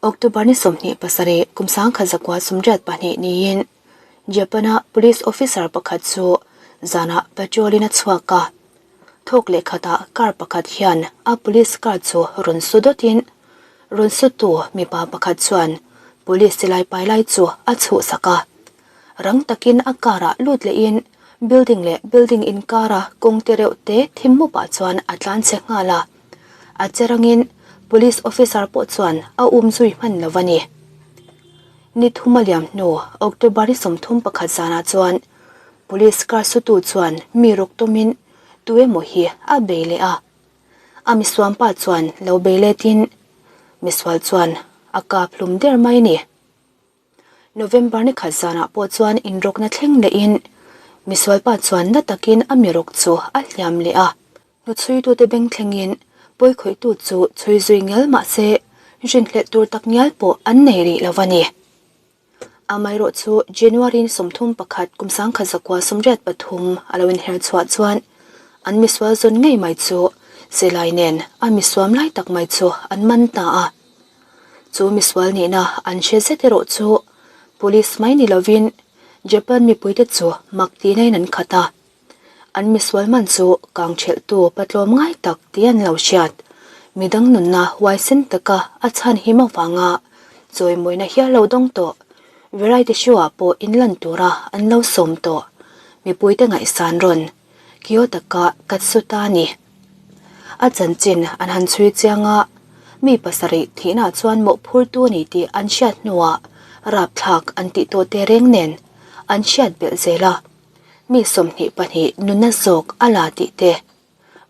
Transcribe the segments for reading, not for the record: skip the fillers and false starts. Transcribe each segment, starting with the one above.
October ni 27 kum 1982 niin Japan-a police officer pakhat chu zanah patrol-in a chhuak a. Thawk leh khatah car pakhat hian a police car chu rawn su dawtin rawn sutu mipa pakhat chuan police silai pai lai chu a chhuhsak a. Rang takin a car-ah lut lehin building leh building inkara kawng te reuh te thim mupah chuan a tlan chhe nghal a. A che rangin police officer pawh chuan a um zui hman lo a ni. Ni thum a liam hnu October ni 31 zanah chuan police car sutu chuan mi rawk tawmin tu emaw hi a bei leh a. A misuampa chuan lo bei letin misual chuan a kap hlum der mai a ni. November ni khat zanah pawh chuan inrawkna thleng lehin misualpa chuan na takin a mirawk chu a hliam leh a. Hnuchhuitute beng thlengin pawikhawihtu chu chhui zui ngial mah se rinhlelh tur tak ngial pawh an nei rih lo a ni. Amaherawh chu January ni 31 kum 1983 a lo inher chhuah chuan an misual zawn ngei mai chu silai nen a misuam lai tak mai chu an man ta a. Chu misual nihna an hre zet erawh chu police mai ni lovin Japan mipuite chu mak tihnain an khat a. An misual man chu kang thelhtu patlawm ngai tak tih an lo hriat. Midang nunna huaisen taka a chhan him avanga chawimawina hial lo dawng tawh variety show-ah pawh inlan tura an lo sawm tawh mipuite ngaihsan rawn Kiyotaka Katsuta a ni. A chanchin an han chhui chiang a, mi pasarih thihna chuan mawhphurtu a ni tih an hriat hnuah rapthlak an tih tawh tehreng nen an hriat belh zel a, mi 22 nunna zawk a la tih te,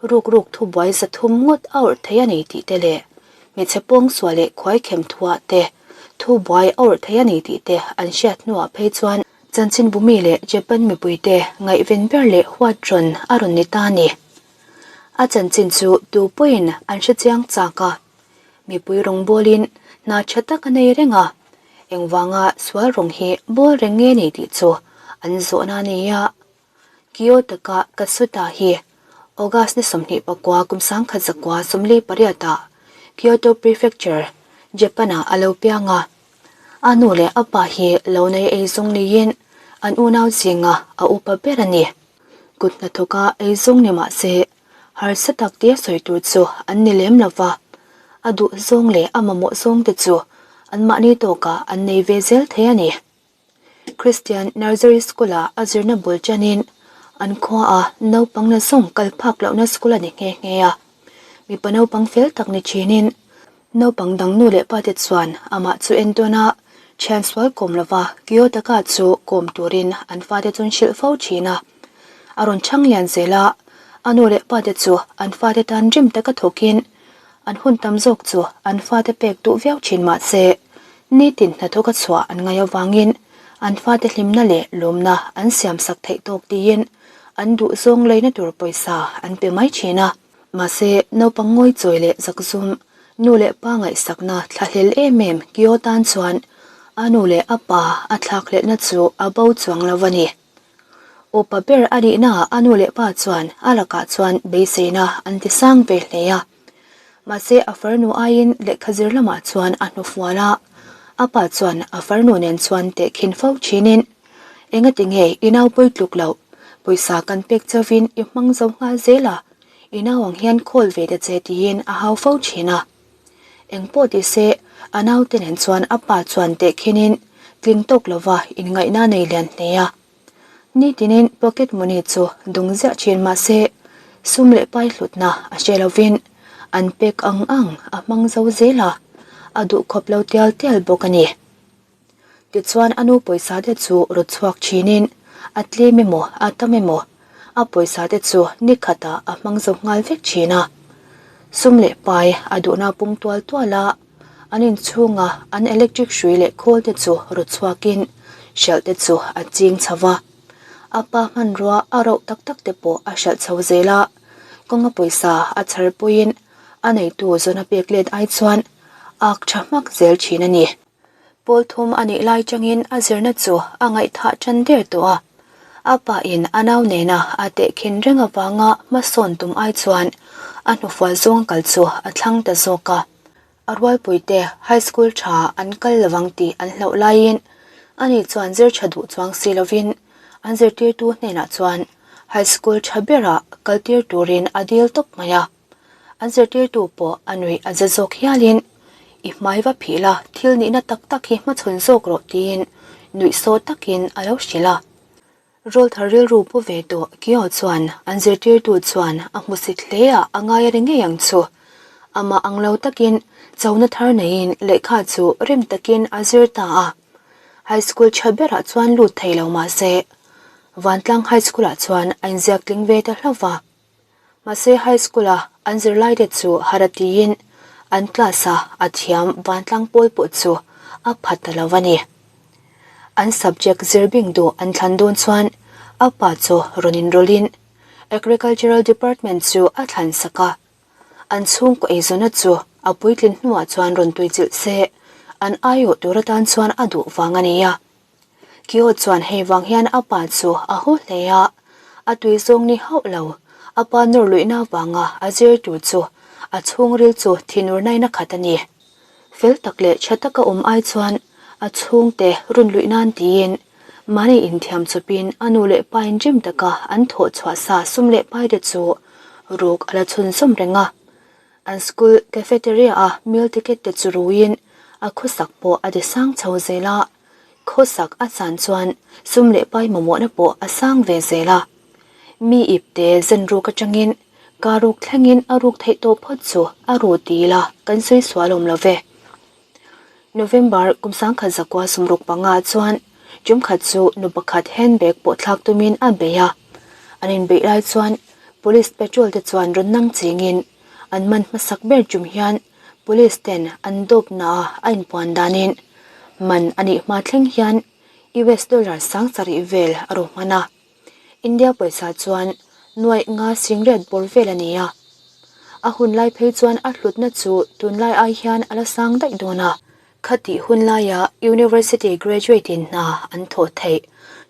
ruk ruk thubuai 300 ngawt a awrh thei a ni tih te leh hmeichhe pawngsual leh khuaikhem thuah te thubuai a awrh thei a ni tih te an hriat hnuah phei chuan Chanchinbumi leh Japan mipuite ngaihven ber leh huat rawn a rawn ni ta a ni. A chanchin chu tu pawhin an hre chiang chak a, mipui rawng bawlin hna tha tak a nei reng a, engvanga sual rawng hi bawl reng nge ni tih chu an zawhna a ni a. Kiyotaka Katsuta hi August ni 29 kum 1948 ah Kyoto Prefecture, Japan-ah a lo piang a. A nu leh a pa hi lo nei eizawng niin an unau zinga a upa ber a ni. Kut hnathawka eizawng ni mah se harsa tak tia sawi tur chu an ni lem lo va, a duh zawng leh a mamawh zawng te chu anmahni tawkah an nei ve zel thei a ni. Christian Nursery School-ah a zirna bul tanin an khuaah naupang la zawng kal phak lohna school a ni nghe nghe a. Mipa naupang fel tak ni thinin naupang dang nu leh pate chuan amah chu en tawn a, thian sual kawm lova Kiyotaka chu kawm turin an fate chu an hrilh fo thin a. A rawn chhang lian zel a, a nu leh pate chu an fate tan rim taka thawkin an hun tam zawk chu an fate pek duh viau thin mah se nitin hnathawk a chhuah an ngaih avangin an fate hlimna leh lawmna an siamsak theih tawk tiin an duhzawng leina tur pawisa an pe mai thin a. Mahse, naupang ngawichawi leh zakzum, nu leh pa ngaihsakna thlahlel em em Kyo tan chuan a nu leh a pa a thlakhlelhna chu a bo chuang lo a ni. Upa ber a nihnaah a nu leh pa chuan a lakah chuan beiseina an ti sang ve hle a. Mahse, a farnu aiin lehkha zir lamah chuan a hnufual a, a pa chuan a farnu nen chuan tehkhin fo thinin, Engati nge i nau pawi tluk loh? Pawisa kan pek chauvin i hmang zo nghal zel a, i nau ang hian khawl ve ta che tiin a hau fo thin a. Eng pawh ti se, a naute nen chuan a pa chuan tehkhinin tling tawk lova inngaihna nei lian hle a. Nitinin pocket money chu dung ziah thin mah se, sum leh pai hlutna a hre lovin an pek ang ang a hmang zo zel a, a duhkhawp lo tial tial bawk a ni. Tichuan a nu pawisa te chu rawt chhuak thinin a tlem emaw a tam emaw a pawisa te chu ni khatah a hmang zo nghal vek thin a. Sum leh pai a duhna pung tual tual a, an inchhunga an electric hrui leh khawl te chu rawt chhuakin hralh te chu a ching chho va. A pa hmanrua a roh tak tak te pawh a hralh chho zel a, kawnga pawisa a chhar puiin a neitu zawn a pek let ai chuan ak tha hmak zel thin a ni. Pawl thum a nih lai changin a zirna chu a ngaihthah tan der tawh a. A pa in a nau nena a tehkhin reng avanga hmasawn tum ai chuan a hnufual zawng kal chu a thlang ta zawk a. A rualpuite high school tha an kal lovang tih an hlauh laiin ani chuan zir tha duh chuang si lovin an zirtirtu hnenah chuan high school tha berah kaltir turin a dil tawp mai a. An zirtirtu pawh a nuih a za zawk hialin I hmai va phih la, thil nihna tak tak hi hmachhawn zawk rawh tiin nuih saw takin a lo hrilh a. Rawlthar rilru pu ve tawh Kio chuan an zirtirtu chuan a hmusit hle a, a ngai a ri ngei ang chu. Amah ang lo takin chona thar neiin lehkha chu rem takin a zir ta a. High school tha berah chuan lut thei lo mah se, Vantlang High School-ah chuan a inziak tling ve ta hlauh va. Mahse high school-a an zirlaite chu har a tiin an class-a a thiam vantlang pawl pawh chu a pha ta lo a ni. An subject zir bing duh an thlan dawn chuan a pa chu rawn inrawlhin Agricultural Department chu a thlan sak a. An chhungkaw eizawnna chu a puitlin hnuah chuan rawn tuichilh se an aiawh tur atan chuan a duh vang a ni a. Kio chuan hei vang hian a pa chu a haw hle a, a tui zawng ni hauh lo, a pa nawr luihna avanga a zir tur chu a chhungril chu thinur nain a khat a ni. Fel tak leh tha taka awm ai chuan a chhungte run luih nan tiin mahni inthiam chawpin a nu leh pa inrim taka an thawh chhuah sa sum leh pai te chu ruk a la chhunzawm reng a. An school cafeteria a meal ticket te chu ruiin a khawsak pawh a ti sang chho zel a. Khawsak a chan chuan sum leh pai mamawhna pawh a sang ve zel a. Mi ip te zen ruk atangin ka ruk thlengin a ruk theih tawh phawt chu a ru ti ila kan sawi sual awm lo ve. November kum 1900 65 chuan tum khat chu nu pakhat handbag pawh thlak tumin a bei a. An inbeih lai chuan police patrol te chuan rawn nang chingin an man hmasak ber tum hian Police ten an dawp naah a inpuan danin man a nih hma thleng hian US dollar 7000 vel a ru hman a. India pawisa chuan nuaih nga singriat bawr vel a ni a. A hun lai phei chuan a hlutna chu tunlai ai hian a la sang daih dawn a. Khatih hun laia University graduate in hna an thawh theih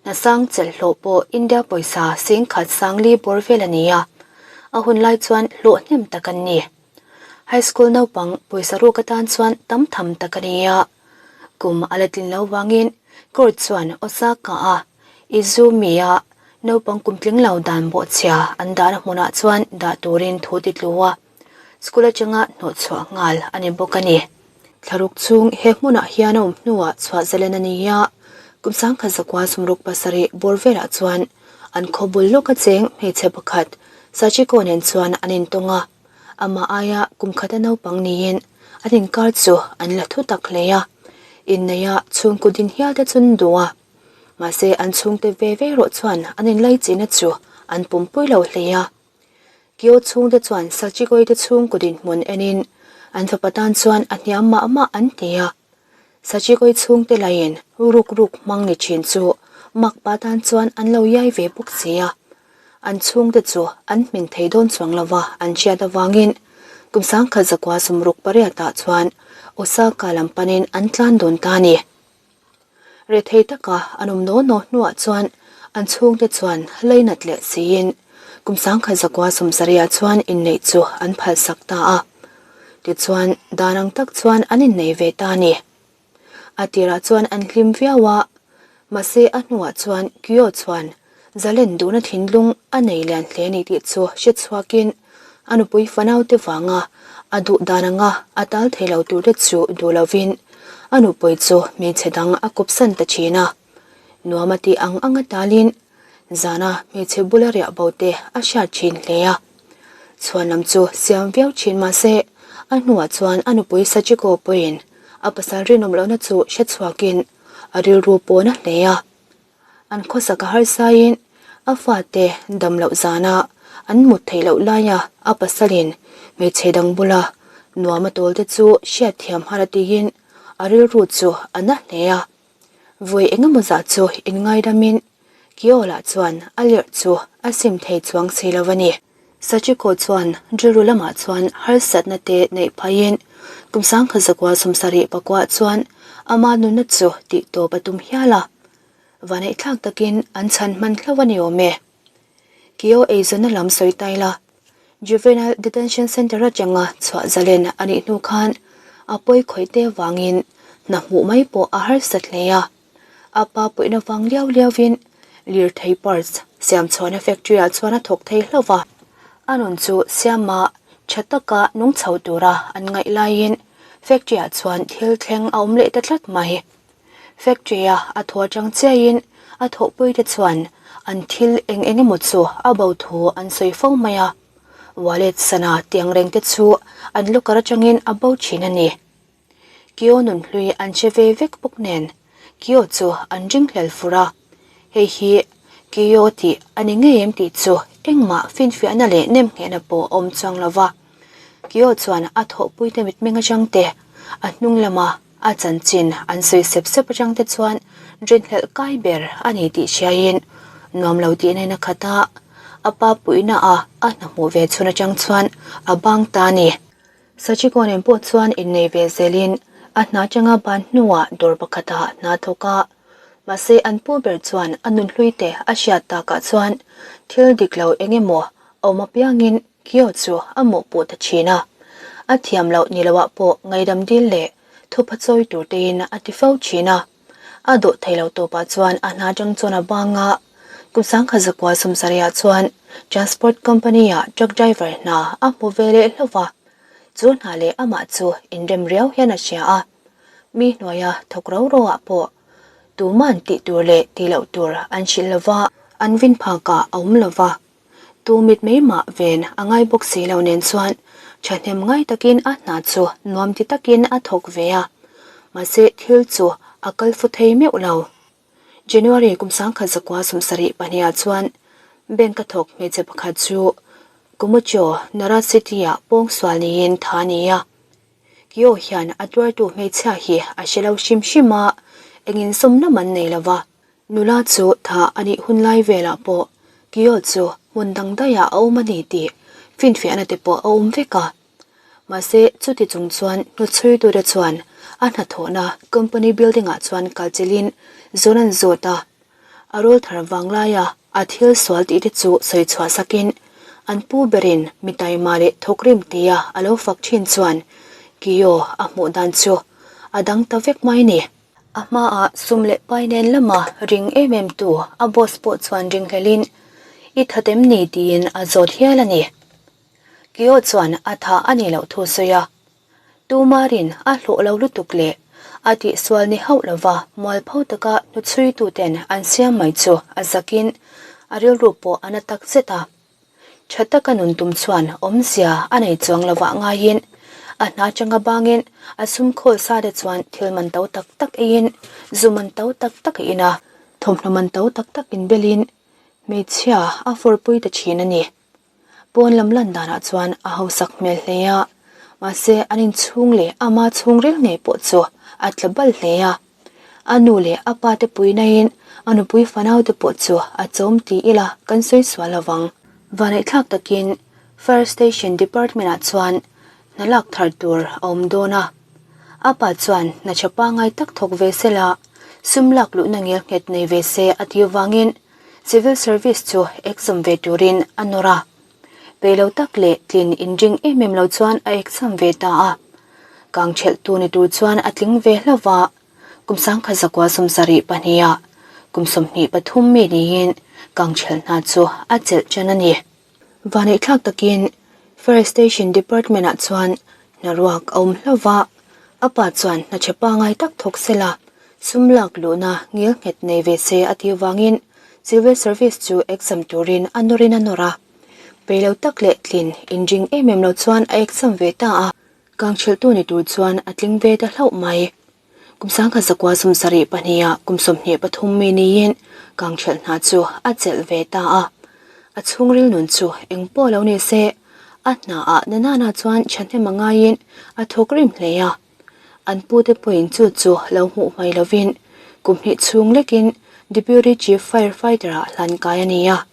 hna sang chelh hlawh pawh India pawisa 10,000 sangli bawr vel a ni a. A hun lai chuan hlawh hnem tak an ni. High school naupang pawisa ruk atan chuan tam tham tak a ni a. Kum a la tlin lo vangin court chuan Osaka a Izumi-a naupang kum tling lo dan bawhchhia an dahna hmunah chuan dah turin thu ti tlu a, school atanga hnawhchhuah nghal a ni bawk a ni. Thlaruk chhung he hmunah hian a awm hnuah chhuah zalen a ni a, kum 1967 bawr velah chuan an khaw bul lawka cheng hmeichhe pakhat Sachiko nen chuan an intawng a. Amah aia kum khata naupang niin an inkar chu an la thu tak hle a, inneia chhungkaw din hial te chu an duh a. Mahse an chhungte ve ve erawh chuan an inlaichinna chu an pumpui lo hle a. Kio chhungte chuan Sachikoi te chhungkaw dinhmun enin an fapa tan chuan a hniam mah mah an ti a. Sachikoi chhungte laiin ruk ruk hmang ni thin chu makpa tan chuan an lo iai ve bawk si a. An chhungte chu an hmin thei dawn chuang lova an hriat avangin kum 1968 ah chuan Osaka lam panin an tlan dawn ta a ni. Rethei taka an awm naw naw hnuah chuan an chhungte chuan leinat leh siin kum 1970 ah chuan inneih chu an phalsak ta a. Tichuan dan ang tak chuan an innei ve ta a ni. A tirah chuan an hlim viau a, mahse a hnuah chuan Kyo chuan zalen duhna thinlung a nei lian hle ni tih chu hre chhuakin a nupui fanaute vanga a duh dan anga a tal thei lo turte chu duh lovin a nupui chu hmeichhe dang a kawpsan ta thin a. Nuam a tih ang anga talin zana hmeichhe bula riah bo te a hriat thin hle a. Chhuan lam chu siam viau thin mahse a hnuah chuan a nupui Sachiko pawhin a pasal rinawm lohna chu hre chhuakin a rilru pawn a hle a. An khawsak a harsaiin a fate dam loh zana an mut theih loh laia a pasalin hmeichhe dang bula nuam a tawl te chu hriatthiam har a tiin a rilru chu a na hle a. Vawi engemaw zah chu inngaidamin Kiola chuan a lerh chu a sim thei chuang si lo a ni. Sachiko chuan rilru lamah chuan harsatna te neih phaiin kum 1979 chuan ama nunna chu tih tawp a tum hial a. Vaneihthlak takin an chhan hman hlauh a ni awm e. Kio eizawnna lam sawi tai la, Juvenile Detention Centre atanga chhuah zalen a nih hnu khan. A pawi khawih te vangin hna hmuh mai pawh a harsat hle a. A pa puihna vang liau liauin lirthei parts siam chhuahna factory ah chuan a thawk thei hlauh va. A nun chu siama tha taka nung chho tura an ngaih laiin factory ah chuan thil thleng a awm leh ta tlat mai. Factory a a thaw atang chiahin a thawhpui te chuan an thil eng eng emaw chu a bo thu an sawi fo mai a. Wallet sana tiang reng te chu an locker atangin a bo thin a ni. Kio nunhlui an che ve vek bawk nen Kio chu an ringhlel fur a, hei hi Kio tih a ni ngei em tih chu engmah finfiahna leh nemnghehna pawh a awm chuang lo va. Kio chuan a thawhpuite mitmeng atang te, a hnung lama a chanchin an sawi sep sep atang te chuan rinhlelh kai ber a ni tih hriaiin nuam lo tihna in a khat a, a pa puihna a a hna hmuh ve chhun atang chuan a bang ta a ni. Sachiko nen pawh chuan innei ve zelin a hna atanga ban hnuah dawr pakhatah hna thawk a, mahse an pu ber chuan a nunhlui te a hriat takah chuan thil dik lo eng emaw a awm apiangin Kio chu a mawhpuh ta thin a, a thiam loh ni loah pawh ngaidam dil leh thupha chawi tur tein a ti fo thin a. A dawh thei lo tawpah chuan a hna atang chuan a bang a, kum sangkhat zakua sawmsarihah chuan transport company-ah truck driver hna a hmu ve leh hlauh va, chu hna leh amah chu inrem riau hian a hria a, mi hnuaia thawk ro ro ah pawh tuman tih tur leh tih loh tur an hrilh lo va, an vin phakah a awm lo va. Tu mit mai mah ven a ngai bawk si lo nen chuan thahnem ngai takin a hna chu nuam ti takin a thawk ve a, mahse thil chu a kal fu thei meuh lo. January kum sangkhat zakua 72 ah chuan bank a thawk hmeichhe pakhat chu Kumucho, Nara City-ah pawngsual niin tha a ni a. Kio hian a tuartu hmeichhia hi a hre lo hrim hrim a, engin sawmna man nei lo va. Nula chu tha a nih hun lai velah pawh Kio chu hmun dang daihah a awm a ni tih finfiahna te pawh a awm vek a. Mahse, chuti chung chuan hnuchhuitute chuan a hnathawhna company building-ah chuan kalchilhin zawn an zawt a. A rawlthar vang laia a thil sual tih te chu sawi chhuah sakin an pu berin mi taima leh thawkrim tia a lo fak thin chuan Kio a hmuh dan chu a dang ta vek mai ni. A hmaah sum leh pai nen lama ring em em tu a boss pawh chuan ringhlelin, I that em ni? tiin a zawt hial a ni. Kio chuan a tha a nih loh thu sawi a, Tumarin a hlawh lo lutuk leh a tihsual ni hauh lova mualpho taka hnuchhuituten an siam mai chu a zakin a rilru pawh a na tak zet a. Tha taka nun tum chuan awmzia a nei chuang lovah ngaiin a hna atanga bangin a sum khawl sa te chuan thil man to tak tak eiin zu man to tak tak a in a, thawmhnaw man to tak tak inbelin hmeichhia a fawrpui ta thin a ni. Pawn lam lan danah chuan a hausak hmel hle a, mahse an inchhung leh ama chhungril ngei pawh chu a tla bal hle a. A nu leh a pa te puinain a nupui fanau te pawh chu a chawm ti ila kan sawi sual lo vang. Vanaihthlak takin Fire Station Department ah chuan hna lak thar tur a awm dawn a. A pa chuan hna tha pangai tak thawk ve se la, sum lak luhna ngel nghet nei ve se a tih vangin Civil Service chu exam ve turin a nawr a. Peilo tak leh tlin inring em em lo chuan a exam ve ta a. Kang ṭhelh tu ni tur chuan a tling ve hlauh va, kum 1972 ah kum 23 mi niin kang ṭhelh hna chu a chelh ṭan a ni. Vaneihthlak takin Fire Station Department ah chuan hna ruak a awm hlauh va, a pa chuan hna ṭha pangai tak thawk sela sum lak luhna ngil nghet nei ve se a tih vangin Civil Service chu exam turin a nawrin a nawr a. Peilo tak leh tlin inring em em lo chuan a exam ve ta a. Kangchhelhtu ni tur chuan a tling ve ta hlauh mai. Kum 1972 ah kum 23 mi niin kangchhelh hna chu a chelh ve ta a. A chhungril nun chu eng pawh lo ni se, a hna ah na nana chuan thahnem a ngaiin a thawk rim hle a. An pute pawhin chu chu lo hmuh hmai lovin kum hnih chhung lekin Deputy Chief Fire Fighter ah hlan kai a ni a.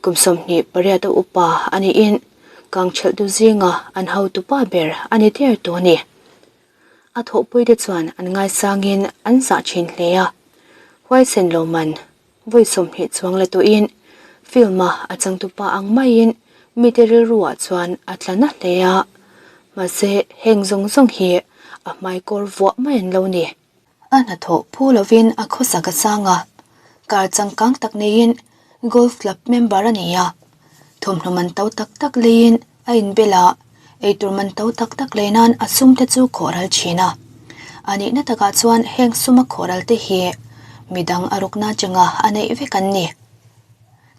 Kum 28 a upa a niin Kangchhelhtu zinga an hotupa ber a ni der tawh a ni. A thawhpuite chuan an ngaisangin an zah thin hle a. Huaisen Lawman vawi 20 chuang la tawhin film-a a changtupa ang maiin mite rilruah chuan a tla na hle a. Mahse, heng zawng zawng hi. A hmaikawr vuah mai an lo ni. A hnathawh phu lovin a khawsak a sang a, car changkang tak neiin golf club member a ni a, thawmhnaw man to tak tak leiin a inbel a, eitur man to tak tak lei nan a sum te chu khawhral thin a. A nihna takah chuan heng suma khawhral te hi midang a rukna changa a neih vek an ni.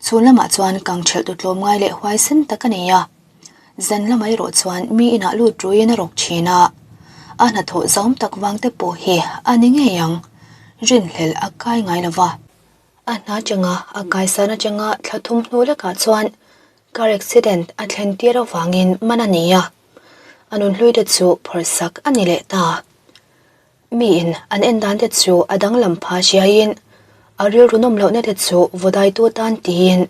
Chhun lamah chuan kang ṭhelh tu tlawmngai leh huaisen tak a nei a. Zan lamah erawh chuan mi inah lut ruiin a rawk thin a, a hnathawh zam tak vang te pawh hi a ni ngei ang. Rinhlelh a kai ngai lo va. A hna atanga a kaisan atanga thla thum hnu lekah chuan car accident a thlen tir avangin man a ni a, a nunhlui te chu phawrhsak a ni leh ta. Miin an en dan te chu a danglam pha hriaiin a rilru nawm lohna te chu vawdaitu tan tiin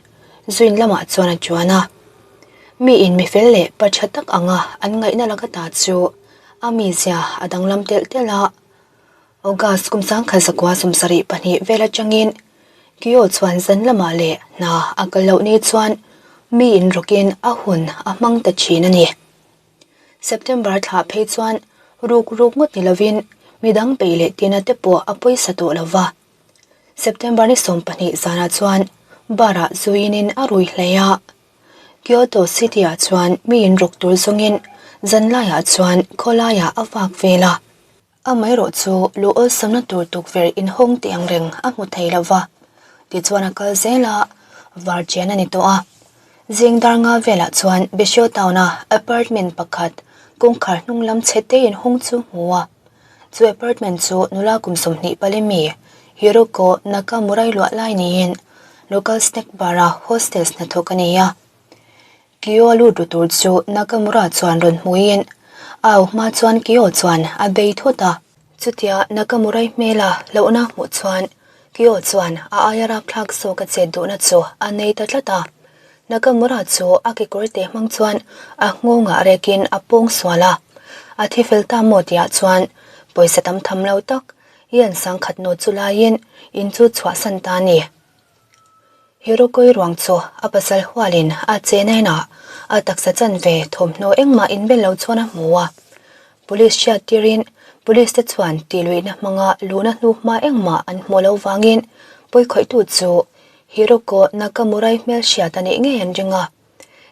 zuin lamah chuan a chuan a. Miin mi fel leh pa tha tak anga an ngaihna laka ta chu a mizia a danglam telh telh a. August kum 1972 vel atangin Kio chuan zan lamah leh hna a kal loh ni chuan miin rawkin a hun a hmang ta thin a ni. September thlah phei chuan ruk ruk ngawt ni lovin midang peih leh tina te pawh a pawisa tawh lo va. September ni 12 zanah chuan bar ah zuinin a rui hle a. Kyoto City ah chuan mi inrawk tur zawngin zanlaiah chuan khawlaiah a vak vel a. Amaherawh chu lu awlsamna tur tukverh inhawng tih ang reng a hmu thei lo va, tichuan a kal zel a, var chian a ni tawh a. Zing dar nga velah chuan Bisho Town-a apartment pakhat kawngkhar hnung lam chhe te inhawng chu hmu a. Chu apartment chu nula kum 20 pali mi Hiroko Nakamura-i luah lai niin local snack bar-a hostess hnathawk a ni a. Kyo a lut ru tur chu Nakamura chuan rawn hmuiin a au hma chuan Kyo chuan a bei thut a. Chutia Nakamura-i hmela hlauhna hmuh chuan Kyo chuan a aia rapthlak zawk a chet duhna chu a nei ta tlat a. Nakamura chu a kekawr te hmang chuan a nghawngah rekin a pawng sual a. A thi fel ta maw tihah chuan pawisa tam tham lo tak yen sangkhat nawt chu laiin in chu chhuahsan ta a ni. Hirokoi ruang chu a pasal hualin a che nainah a taksa chanve thawmhnaw engmah inbel lo chuan a hmu a. Police hriat tirin Police te chuan tihluihna hmanga luhna hnu hma engmah an hmuh loh vangin pawikhawihtu chu Hiroko Nakamurai hmelhriat a nih ngei an ring a.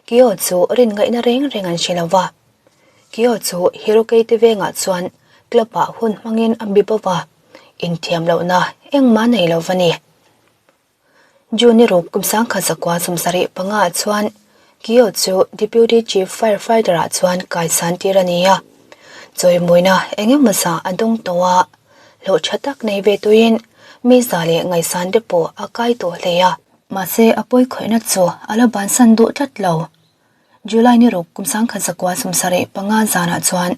Kyo chu rin ngaihna reng reng an hre lo va. Kyo chu Hirokei te vengah chuan club ah hun hmangin a bi bawk a, inthiam lohna engmah nei lo va ni. June ni ruk kum 1975 ah chuan Kio chu Deputy Chief Firefighter ah chuan kaisan tir a ni a. Chawimawina eng emaw zah a dawng tawh a, hlawh tha tak nei ve tuiin mi za leh ngaihsan te pawh a kai tawh hle a. Mahse a pawikhawihna chu a la bansan duh tlat lo. July ni ruk kum 1975 zanah chuan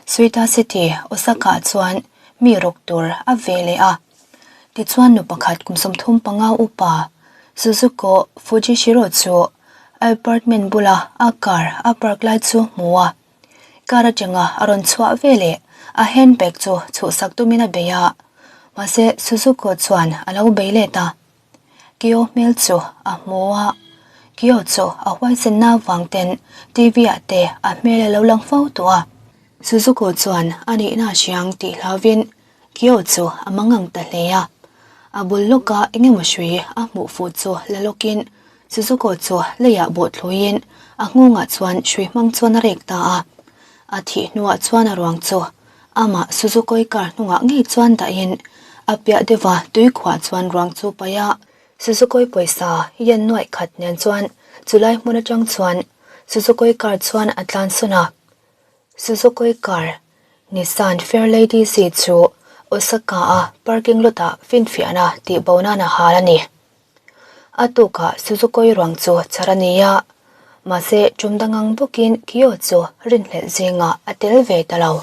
Suita City, Osaka ah chuan mi rawk tur a ve leh a. Tichuan nu pakhat kum 35 upa Suzuko Fujishiro chu a apartment bula a car a park lai chu hmu a. Car atanga a rawn chhuah ve leh a handbag chu chhuhsak tumin a bei a. Mahse Suzuko chuan a lo bei let a. Kio hmel chu a hmu a, Kio chu a huaisenna avang ten TV ah te a hmel a lo lang fo tawh a. Suzuko chuan a nihna a hriang tih hlauvin Kio chu a mangang ta hle a. A bul lawka eng emaw hrui a hmuh fuh chu la lawkin Suzuko chu leiah bawh thluiin a nghawngah chuan hrui hmang chuan a rek ta a. A thih hnuah chuan a ruang chu Amah Suzukoi car hnungah ngei chuan dahin a piah deuha tui khuah chuan ruang chu paih a. Suzukoi pawisa yen nuaih khat nen chuan chulai hmun atang chuan Suzukoi car chuan a tlansawn a. Suzukoi car Nissan Fairlady Z chu Osaka-a parking lot-ah finfiahna tihbo nan a hal a ni. A tukah Suzukoi ruang chu chhar a ni a, mahse tum dangang bawkin Kyo chu rinhlelh zingah a tel ve ta lo.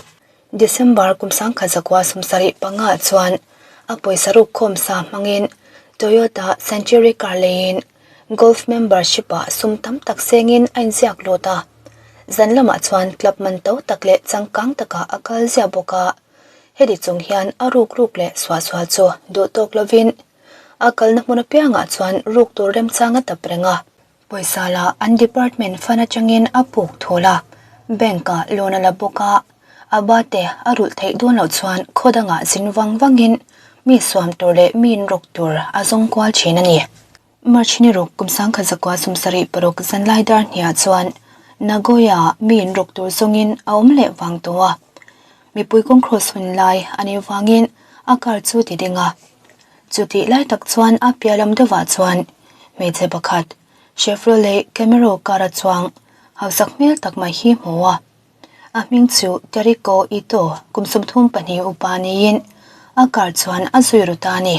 December kum 1975 chuan a pawisa ruk khawm sa hmangin Toyota Century car leiin Golf membership ah sum tam tak sengin a inziak lut a. Zan lamah chuan club man to tak leh changkang takah a kal ziah bawk a, heti chung hian a ruk ruk leh suahsual chu duh tawk lovin A kalna hmun apiangah chuan ruk tur remchang a tap reng a. Pawisa lah an department fund atangin a puk thul a, bank ah loan a la bawk a. A ba te a rulh theih dawn loh chuan khaw dangah zin vang vangin mi suam tur leh mi inrawk tur a zawng kual thin a ni. March ni ruk kum sangkhat zakua 76 zanlai dar hniah chuan Nagoya-ah mi inrawk tur zawngin a awm leh vang tawh a. Mipui kawng cross hun lai a nih vangin a car chu ti ding a. Chutih lai tak chuan a piah lam deuhah chuan hmeichhe pakhat Chevrolet Camaro car a chuang hausak hmel tak mai hi hmu a. A hming chu Teriko Ito kum 32 upa niin a car chuan a zui ru ta a ni.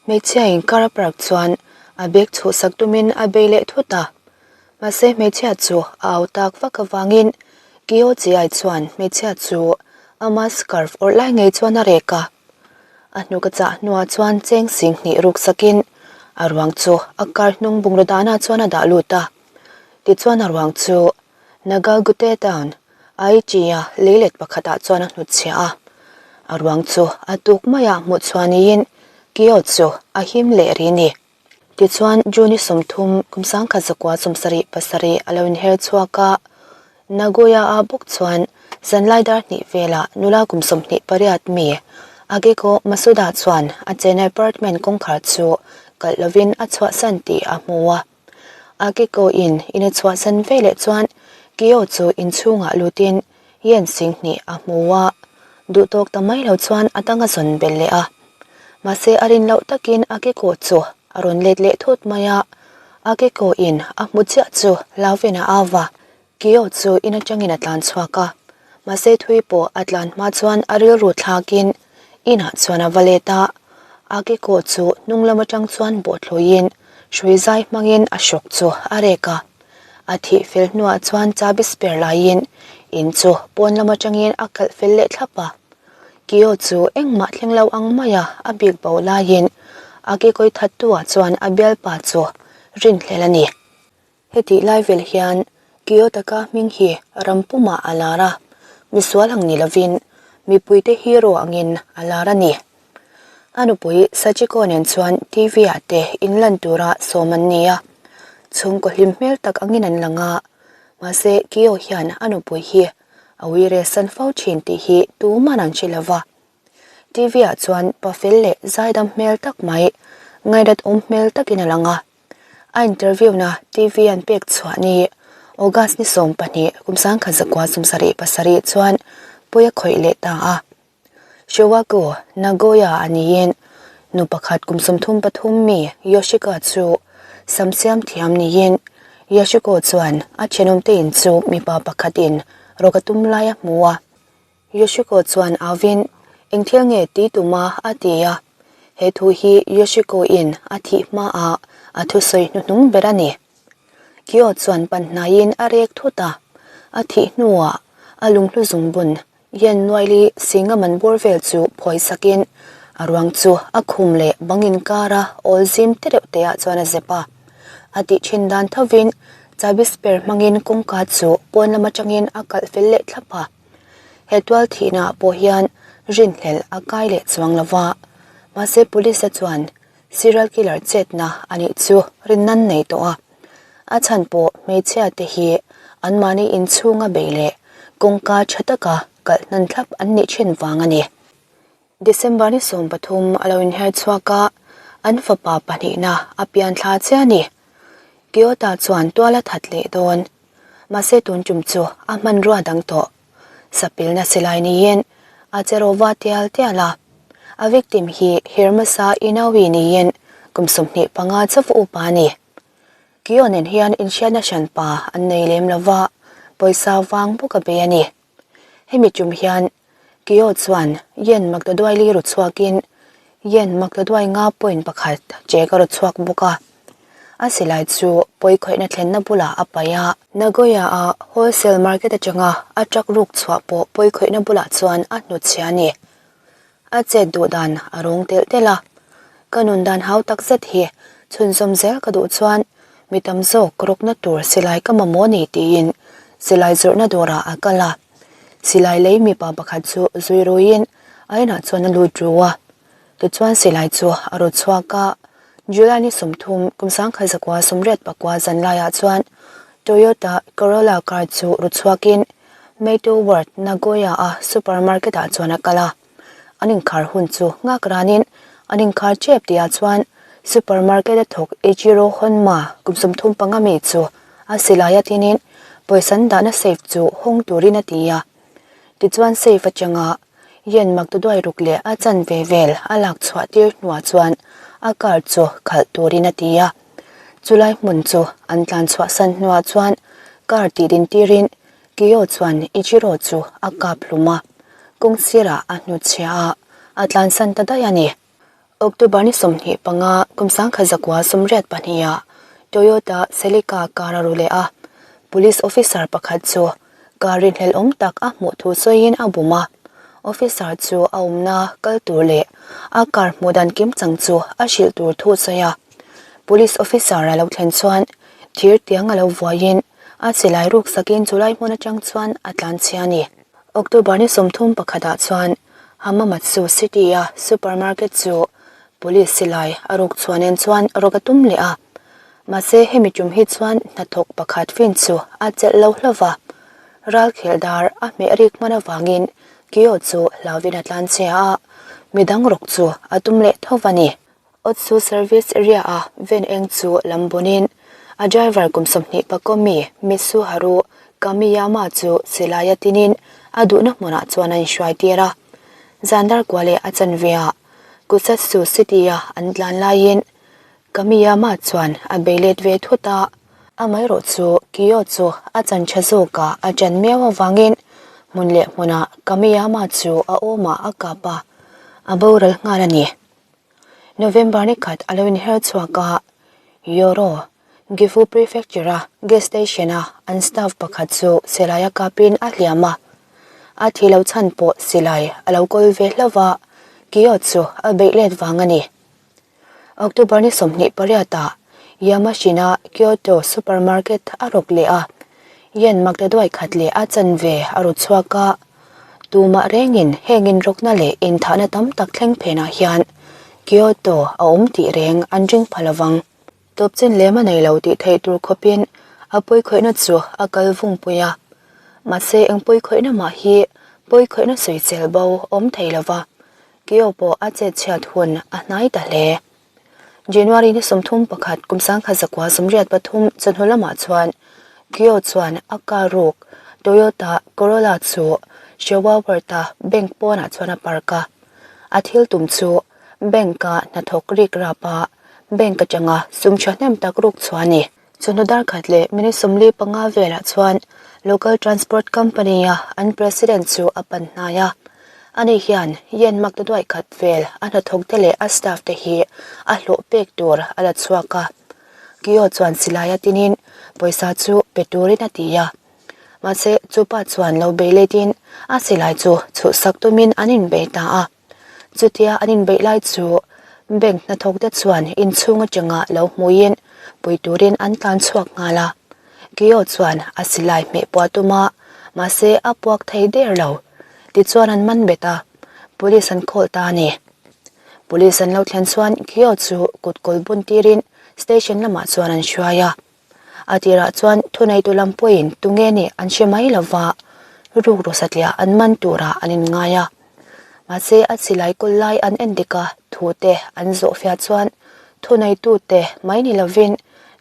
Hmeichhia in car a park chuan a bag chhuhsak tumin a bei leh thut a. Mahse hmeichhia chu a au tak vak avangin Kyo Chiai chuan hmeichhia chu ama scarf awrh lai ngei chuan a rek a. A hnuk a chah hnuah chuan cheng sing hnih ruk sakin a ruang chu a car hnung bungraw danah chuan a dah lut a. Tichuan a ruang chu Nagagute town, Aichi-a leilet pakhatah chuan a hnutchhiah a. A ruang chu a tuk maiah hmuh chhuah niin Kyo chu a him leh ri ni. Tichuan, June 30, kum 1977 a lo inher chhuak a, Nagoya-a bawk chuan zanlai dar hnih velah nula kum 28 mi Akiko Masuda chuan a chena apartment kawngkhar chu kalh lovin a chhuahsan tih a hmu a. Akiko-in in a chhuahsan veleh chuan Kyo chu inchhungah lutin Yen sing hnih a hmu a, duhtawk ta mai lo chuan a dang a zawn belh leh a. Mahse a rin loh takin a kekawh chu a rawn let leh thut mai a, a kekawh in a hmu chiah chu Lauven a au va, Kio chu in atangin a tlan chhuak a. Mahse thui pawh a tlan hma chuan a rilru thlakin inah chuan a va let a, a kekawh chu hnung lam atang chuan bawhthluiin hrui zai hmangin a hrawk chu a rek a. A thih fel hnuah chuan chabi spare laiin in chu pawn lam atangin a kalh fel leh thlap a. Kio chu engmah thleng lo ang maia a bik bo laiin a kekawi thattu-ah chuan a bialpa chu rinhlel a ni. Hetih lai vel hian Kio taka hming hi ram pumah a lar a, misual ang ni lovin mipuite hero angin a lar a ni. A nupui Sachiko nen chuan TV-ah te inlan tura sawm an ni a, chhungkaw hlim hmel tak angin an lang a, mahse Kio hian a nupui hi a uire san fo thin tih hi tuman an hre lova. TV-ah chuan pa fel leh zaidam hmel tak mai, ngaidat awm hmel takin a lang a. A interview-na TV an pek chhuah ni August ni 12 kum 1977 chuan pawi a khawih leh ta a. Showaku Nagoya a niin nu pakhat kum 33 mi Yoshika chu sam siam thiam niin Yoshiko chuan a thenawmte in chu mipa pakhatin rawk a tum lai a hmu a. Yoshiko chuan auvin eng thil nge ti tuma a ti a, he thu hi Yoshiko in a thih hmaah a thusawi hnuhnung ber a ni. Kyo chuan pan hnaiin a rek thut a, a thih hnuah a lunghlu zungbun Yen Nuaili Singa man bawr vel chu phawi sakin a ruang chu a khum leh bang inkara awl zim te reuh te ah chuan a zep a. A tih thin dan thovin chabi spare hmangin kawngka chu pawn lam atangin a kalh fel leh thlap a. He tual thihna ah pawh hian rinhlelh a kai leh chuang lo va. Mahse police te chuan serial killer chetna a nih chu rin nan nei tawh a. A chhan pawh hmeichhia te hi anmahni inchhunga bei leh kawngka tha taka kalh hnan thlap an nih thin vang a ni. December ni 13 a lo inher chhuak a, an fapa pahnihna a pian thla chiah a ni. Kyoto chuan tual a that leh dawn. Mahse tun tum chu a hmanrua dang tawh. Sapilna silai niin a che rawva tial tial a. A victim hi Hirmasa Inawi niin kum 25 chauh upa a ni. Kio nen hian inhriatna hranpa an nei lem lo va, pawisa vang bawk a bei a ni. Hemi tum hian Kio chuan Yen Maktaduai li ru chhuakin Yen Maktaduai nga point pakhat chek a ru chhuak bawk a. A silai chu pawi khawihna thlenna bulah a paih a. Nagoya-a wholesale market atanga a truck ruk chhuah pawh pawi khawihna bulah chuan a hnutchhia a ni. A chet duh dan a rawng telh telh a, ka nun dan hau tak zet hi chhunzawm zel ka duh chuan mi tam zawk rawkna tur silai ka mamawh ni tiin silai zawrhna dawrah a kal a. Silai lei mipa pakhat chu zui ruiin a inah chuan a lut ru a. Tichuan silai chu a raw chhuak a, July ni 30 kum 1989 zan laiah chuan Toyota Corolla car chu raw chhuakin. Meito Ward, Nagoya-a supermarket-ah chuan a kal a. An inkhar hun chu nghak ranin an inkhar tep tihah chuan supermarket-a thawk Eiichiro Honma kum 35 mi chu a silai a tinin pawisa an dahna safe chu hawng turin a ti a. Tichuan safe atanga Yen maktaduai ruk leh a chanve vel a lak chhuah tir hnuah chuan a car chu khalh turin a ti a. Chulai hmun chu an tlan chhuahsan hnuah chuan car tih din tirin Kyo chuan Ichiro chu a kap hlum a, kawng sirah a hnutchhia a, a tlansan ta daih a ni. October ni 25 kum 1982 ah Toyota Celica car a ru leh a, police officer pakhat chu car rinhlelh awm tak a hmuh thu sawiin a bum a, officer chu a awmna kal tur leh a car hmuh dan kim chang chu a hrilh tur thu sawi a. Police officer a lo thlen chuan thir tiang a lo vuaiin a silai ruk sakin chulai hmun atang chuan a tlanchhia a ni. October ni 31 ah chuan Hamamatsu City-a supermarket chu police silai a ruk chhuah nen chuan rawk a tum leh a. Mahse hemi tum hi chuan hnathawk pakhat fin chu a chelh lo hlauh va. Ral khelh dar a hmeh rik hman avangin Kyo chu hlauvin a tlanchhia a, midang rawk chu a tum leh tho va ni. Otsu Service Area-a van eng chu lam bunin a driver kum 20 pakaw mi Mitsuharu Kamiyama chu silai a tinin a duhna hmunah chuan a inhruai tir a. Zandar kua leh a chanveah Kusatsu City-a an tlan laiin Kamiyama chuan a bei let ve thut a. Amaherawh chu Kyo chu a chan tha zawkah a ṭan miau avangin hmun leh hmunah Kamiyama chu a awmah a kap a, a boral nghal a ni. November ni khat a lo inher chhuak a, Yoro, Gifu Prefecture-a gas station-a an staff pakhat chu silai a kapin a hliam a. A thi lo chhan pawh silai a lo kawl ve hlauh a, Kyo chu a beih let vang a ni. October ni 28-ah Yamashina Kyoto Supermarket a rawk leh a, yen maktaduai khat leh a chanve a ru chhuak a. Tumah rengin heng inrawkna leh inthahna tam tak thleng phenah hian Kyoto a awm tih reng an ring pha lovang. Tawpchin lem a nei lo tih theih tur khawpin a pawikhawihna chu a kal vung pui a. Mahse eng pawikhawihna mah hi pawikhawihna sawisel bo awm thei lova, Kyo pawh a chetchhiat hun a hnai ta hle. January ni 31 kum 1983 chawhnu lamah chuan Kyo chuan a car ruk Toyota Corolla chu Showa Ward-a bank pawnah chuan a park a. A thil tum chu bank-a hnathawk rik rap a, bank atanga sum thahnem tak ruk chhuah a ni. Chawhnu dar khat leh minute 45 velah chuan Local Transport Company-a an president chu a pan hnai a. Ani hian yen mak ta duai khat vel a hnathawk te leh a staff te hi a hlawh pek tur a la chhuak a. Kyo chuan silai a tinin pawisa chu pe turin a ti a. Mahse chupa chuan lo bei letin a silai chu chhuhsak tumin an inbei ta a. Chutia an inbeih lai chu bank hnathawk te chuan inchhung atanga lo hmuiin pui turin an tlan chhuak nghal a. Kyo chuan a silai hmeh puah tum a, mahse a puak thei der lo. Tichuan an man bet a, police an call ta a ni. Police an lo thlen chuan Kyo chu kut kawl bun tirin station lamah chuan an hruai a. A tirah chuan thuneitu lam pawhin tunge nih an hre mai lova, rukru satliah an man turah an inngai a. Mahse a silai kawl lai an en dik a, thute an zawhfiah chuan thuneitute mai ni lovin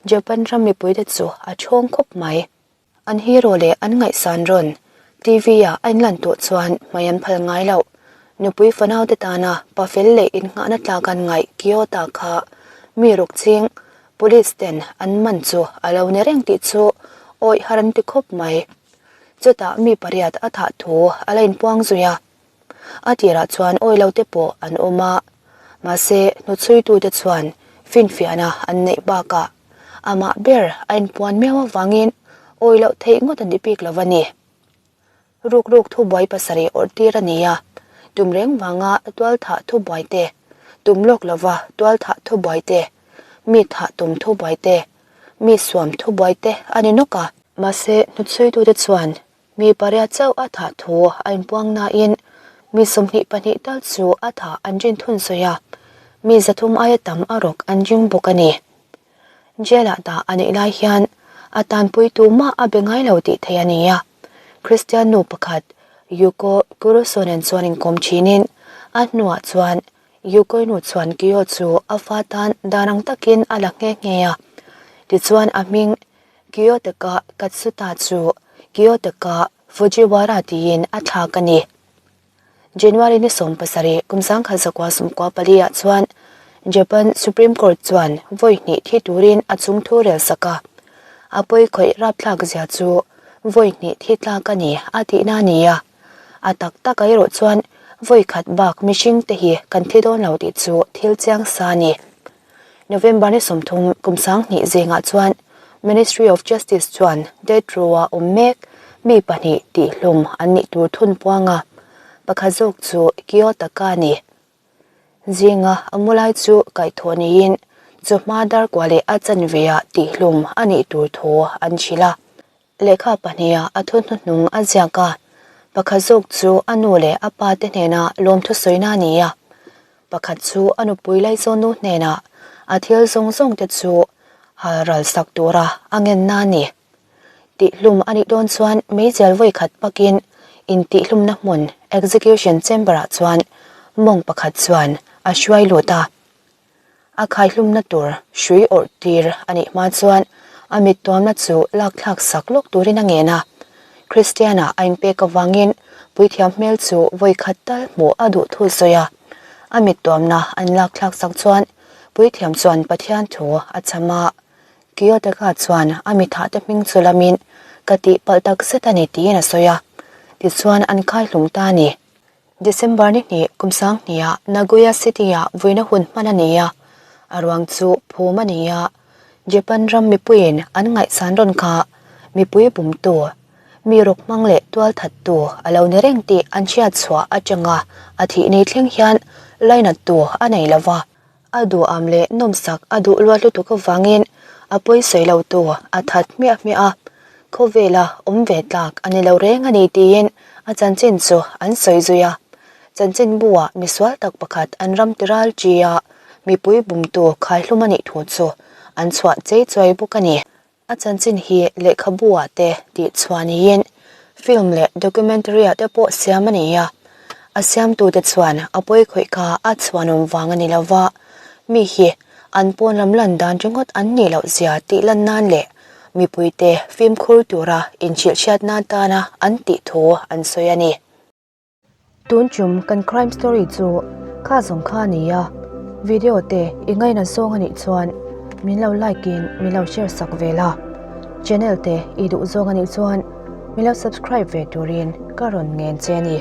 Japan ram mipuite chu a thawng khawp mai. An hero leh an ngaihsan rawn TV-ah a inlan tawh chuan hmai an phal ngai loh. Nupui fanaute tana pa fel leh innghahna tlak an ngaih Kiyota kha mi ruk ching police ten an man chu a lo ni reng tih chu awih har an ti khawp mai. Chutah mi pariat a thah thu a la inpuang zui a. A tirah chuan awi lo te pawh an awm a, mahse hnuchhuitute chuan finfiahna an neih bakah amah ber a inpuan miau avangin awi loh theih ngawt a ni bik lo a ni. Rukruk thubuai pasarih awrh tir a ni a, tum reng vanga tualthah thubuai te, tum lawk lova tualthah thubuai te, mi thah tum thubuai te, mi suam thubuai te a ni nawk a. Mahse hnuchhuitute chuan Mi pariat chauh a thah thu a inpuang nain mi 22 tal chu a thah an rin thun sawi a, mi 300 aia tam a rawk an ring bawk a ni. Jail-ah dah a nih lai hian a tanpuitu mah a be ngai lo tih theih a ni a. Kristian nu pakhat Yuko Kuroso nen chuan inkawm thinin a hnuah chuan Yukoi nu chuan Kiyo chu a fa tan dan ang takin a la nghe nghe a. Tichuan a hming Kiyotaka Katsuta chu Kiyotaka Fujiwara tiin a thlak a ni. January ni 17 kum 1994 ah chuan Japan Supreme Court chuan vawi hnih thi turin a chung thu rel sak a. A pawi khawih rapthlak zia chu vawi hnih thi tlak a ni a tihna a ni a. A tak tak ah erawh chuan vawi khat bak mihring te hi kan thi dawn lo tih chu thil chiang sa a ni. November ni 30 kum 2000 zingah chuan Ministry of Justice chuan death row-a awm mek mi pahnih tihhlum an nih tur thun puang a, pakhat zawk chu Kiyotaka a ni. Zinga a mu lai chu kaihthawh niin chawhma darkua leh a chanve-ah tihhlum a nih tur thu an hrilh a. Lehkha pahniha a thu hnuhnung a ziak a, pakhat zawk chu a nu leh a pa te hnena lawmthu sawina a ni a, pakhat chu a nupui Laizawnu hnenah a thil zawng zawng te chu hal ral sak tura a ngenna a ni. Tihhlum a nih dawn chuan meizial vawi khat pakin intihhlumna hmun execution chamber ah chuan mawng pakhat chuan a hruai lut a. A khaihlumna tur hrui awrh tir a nih hma chuan a mittuamna chu lak thlak sak lawk turin a ngen a. Kristiana a inpek avangin puithiam hmel chu vawi khat tal hmuh a duh thu sawi a. A mittuamna an lak thlak sak chuan puithiam chuan Pathian thu a cham a. Kiyotaka chuan a mithahte hming chu lamin ka tihpalh takzet a ni tiin a sawi a. Tichuan an khaihlum ta a ni. December ni hnih kum 2000-ah Nagoya City-ah vuina hun hman a ni a, a ruang chu phum a ni a. Japan ram mipuiin an ngaihsan rawn kha mipui bumtu, mi rawk hmang leh tual thattu a lo ni reng tih an hriat chhuah atanga a thih ni thleng hian lainattu a nei lo va. A duham leh nawmsak a duh luat lutuk avangin a pawisawi lotu a that hmiah hmiah a, khawvela awm ve tlak a ni lo reng a ni tiin a chanchin chu an sawi zui a. Chanchinbu-ah misual tak pakhat an ram tiral ṭia mipui bumtu khaihlum a nih thu chu an chhuah chei chuai bawk a ni. A chanchin hi lehkhabu-ah te tih chhuah niin film leh documentary-ah te pawh siam a ni a. A siamtute chuan a pawi khawih kha a chhuanawm vang a ni lo va, mi hi an pawn lam lan dan ringawt an nih loh zia tih lan nan leh mipuite fimkhur tura inhrilhhriat nan tana an tih thu an sawi a ni. Tun chum kan crime story chu kha zawng kha a ni a, video te i ngaina zawng a nih chuan min lo like in min lo share sak ve la, channel te i duh zawng a nih chuan min lo subscribe ve turin ka rawn ngen che a ni.